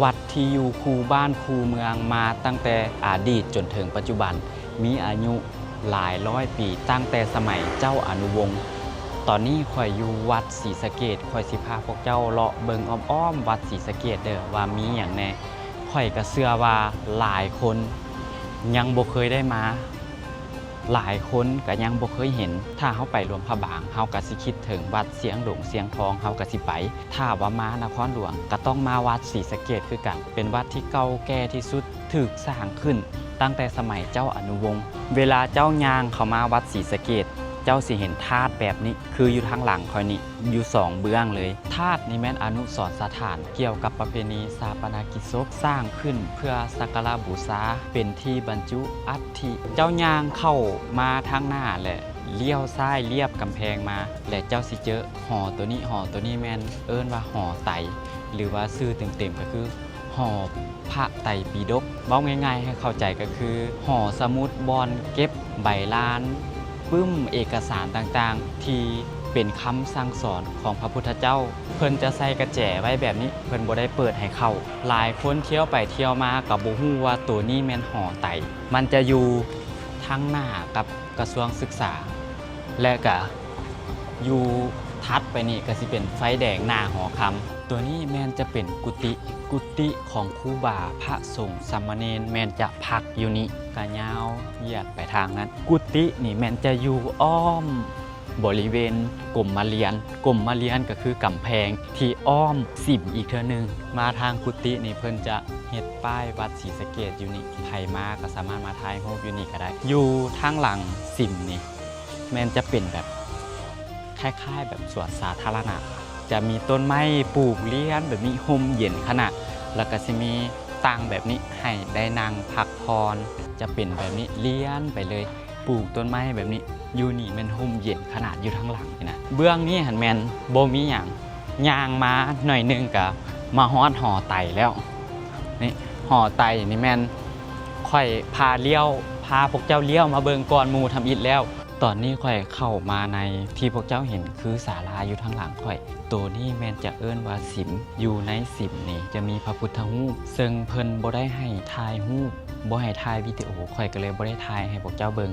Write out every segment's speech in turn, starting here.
ວັດທີ່ຢູ່ຄູ່ບ້ານຄູ່ເມືອງມາຕັ້ງແຕ່ອະດີດຈົນເຖິງປັດຈຸບັນ, ມີອາຍຸຫຼາຍຮ້ອຍປີ, ຕັ້ງແຕ່ສະໄໝເຈົ້າອະນຸວົງ. ຕອນນີ້ຂ້ອຍຢູ່ວັດສີສະເກດ, ຂ້ອຍຊິພາພວກເຈົ້າເລາະເບິ່ງອ້ອມໆວັດສີສະເກດເດີ້ ວ່າມີຫຍັງແດ່. ຂ້ອຍກໍເຊື່ອວ່າຫຼາຍຄົນຍັງບໍ່ເຄີຍໄດ້ມາ, ຫຼາຍຄົນກໍຍັງບໍ່ເຄີຍເຫັນ. ຖ້າເຮົາໄປຫຼວງພະບາງ, ເຮົາກໍຊິຄິດເຖິງວັດຊຽງດົງຊຽງທອງ, ເຮົາກໍຊິໄປ. ຖ້າວ່າມານະຄອນຫຼວງ, ກໍຕ້ອງມາວັດສີສະເກດຄືກັນ. ເປັນວັດທີ່ເກົ່າແກ່ທີ່ສຸດ, ຖືກສ້າງຂຶ້ນຕັ້ງແຕ່ສະໄໝເຈົ້າອະນຸວົງ. ເວລາເຈົ້າຍ່າງເຂົ້າມາວັດສີສະເກດ, ເຈົ້າຊິເຫັນທາດແບບນີ້, ຄືຢູ່ທາງຫຼັງຂ້ອຍນີ້, ຢູ່ສອງເບື້ອງເລີຍ. ທາດນີ້ແມ່ນອະນຸສອນສະຖານກ່ຽວກັບປະເພນີຊາປະນະກິດສົບ, ສ້າງຂຶ້ນເພື່ອສັກກາລະບູຊາ, ເປັນທີ່ບັນຈຸອັດຖິ. ເຈົ້າຍ່າງເຂົ້າມາທາງໜ້າ ແລະ ລ້ຽວຊ້າຍລຽບກຳແພງມາ ແລະ ເຈົ້າຊິເຈີຫໍໂຕນີ້. ຫໍໂຕນີ້ແມ່ນເອີ້ນວ່າຫໍໄຕ ຫຼືວ່າຊື່ເຕັມໆກໍຄືຫໍພະໄຕປິດົກ. ເວົ້າງ່າຍໆໃຫ້ເຂົ້າໃຈກໍຄືຫໍສະໝຸດ ບ່ອນເກັບໃບລານ ປຶ້ມເອກະສານຕ່າງໆ ທີ່ເປັນຄຳສັ່ງສອນຂອງພະພຸດທະເຈົ້າ. ເພິ່ນຈະໃສ່ກະແຈໄວ້ແບບນີ້, ເພິ່ນບໍ່ໄດ້ເປີດໃຫ້ເຂົ້າ. ຫຼາຍຄົນທ່ຽວໄປທ່ຽວມາກໍບໍ່ຮູ້ວ່າໂຕນີ້ແມ່ນຫໍໄຕ. ມັນຈະຢູ່ທາງໜ້າກັບກະຊວງສຶກສາ ແລະ ກະຢູ່ຖັດໄປນີ້ກໍຊິເປັນໄຟແດງໜ້າຫໍຄຳ. ໂຕນີ້ແມ່ນຈະເປັນກຸຕິ, ກຸຕິຂອງຄູບາພະສົງສາມະເນນ ແມ່ນຈະພັກຢູ່ນີ້, ກະຍາວຢຽດໄປທາງນັ້ນ. ກຸຕິນີ້ແມ່ນຈະຢູ່ອ້ອມ ບໍລິເວນກົມມະລຽນ. ກົມມະລຽນກໍຄືກຳແພງທີ່ອ້ອມສິມອີກເທື່ອໜຶ່ງ. ມາທາງກຸຕິນີ້ເພິ່ນຈະເຮັດປ້າຍວັດສີສະເກດຢູ່ນີ້. ໃຜມາກໍສາມາດມາຖ່າຍຮູບຢູ່ນີ້ກໍໄດ້. ຢູ່ທາງຫຼັງສິມນີ້ແມ່ນຈະເປັນແບບຄ້າຍໆແບບສວນສາທາລະນະ. ຈະມີຕົ້ນໄມ້ປູກລຽນແບບນີ້ ຮົ່ມເຢັນຂະໜາດ, ແລ້ວກໍຊິມີຕັ່ງແບບນີ້ໃຫ້ໄດ້ນັ່ງພັກຜ່ອນ. ຈະເປັນແບບນີ້ລຽນໄປເລີຍ. ປູກຕົ້ນໄມ້ແບບນີ້. ຢູ່ນີ້ແມ່ນຮົ່ມເຢັນຂະໜາດຢູ່ທາງຫຼັງນີ້ນະ. ເບື້ອງນີ້ຫັ້ນແມ່ນບໍ່ມີຫຍັງ, ຍ່າງມາໜ້ອຍໜຶ່ງກະມາຮອດຫໍໄຕແລ້ວ. ນີ້ ຫໍໄຕນີ້ແມ່ນຂ້ອຍພາລ້ຽວ, ພາພວກເຈົ້າລ້ຽວມາເບິ່ງກ່ອນໝູ່ທຳອິດແລ້ວ. ຕອນນີ້ຂ້ອຍເຂົ້າມາໃນທີ່ພວກເຈົ້າເຫັນຄືສາລາຢູ່ທາງຫຼັງຂ້ອຍ. ໂຕນີ້ແມ່ນຈະເອີ້ນວ່າສິມ. ຢູ່ໃນສິມນີ້ຈະມີພະພຸດທະຮູບ, ເຊິ່ງເພິ່ນບໍ່ໄດ້ໃຫ້ຖ່າຍຮູບ, ບໍ່ໃຫ້ຖ່າຍວິດີໂອ, ຂ້ອຍກໍເລີຍບໍ່ໄດ້ຖ່າຍໃຫ້ພວກເຈົ້າເບິ່ງ.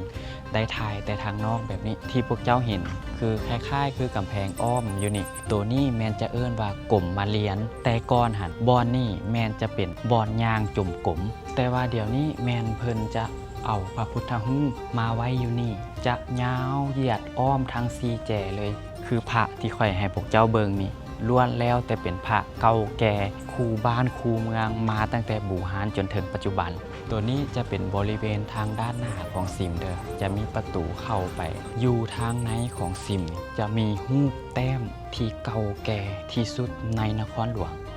ໄດ້ຖ່າຍແຕ່ທາງນອກແບບນີ້. ທີ່ພວກເຈົ້າເຫັນຄືຄ້າຍໆຄືກຳແພງອ້ອມຢູ່ນີ້. ໂຕນີ້ແມ່ນຈະເອີ້ນວ່າກົມມະລຽນ. ແຕ່ກ່ອນຫັ້ນ ບ່ອນນີ້ແມ່ນຈະເປັນບ່ອນຍ່າງຈົງກົມ, ແຕ່ວ່າດຽວນີ້ແມ່ນເພິ່ນຈະເອົາພະພຸດທະຮູບມາໄວ້ຢູ່ນີ້, ຈະຍາວຢຽດອ້ອມທັງສີ່ແຈເລີຍ. ຄືພະທີ່ຂ້ອຍໃຫ້ພວກເຈົ້າເບິ່ງນີ້ ລ້ວນແລ້ວແຕ່ເປັນພະເກົ່າແກ່ ຄູ່ບ້ານຄູ່ເມືອງມາຕັ້ງແຕ່ບູຮານຈົນເຖິງປັດຈຸບັນ. ໂຕນີ້ຈະເປັນບໍລິເວນທາງດ້ານໜ້າຂອງສິມເດີ້, ຈະມີປະຕູເຂົ້າໄປ. ຢູ່ທາງໃນຂອງສິມຈະມີຮູບແຕ້ມທີ່ເກົ່າແກ່ທີ່ສຸດໃນນະຄອນຫຼວງ.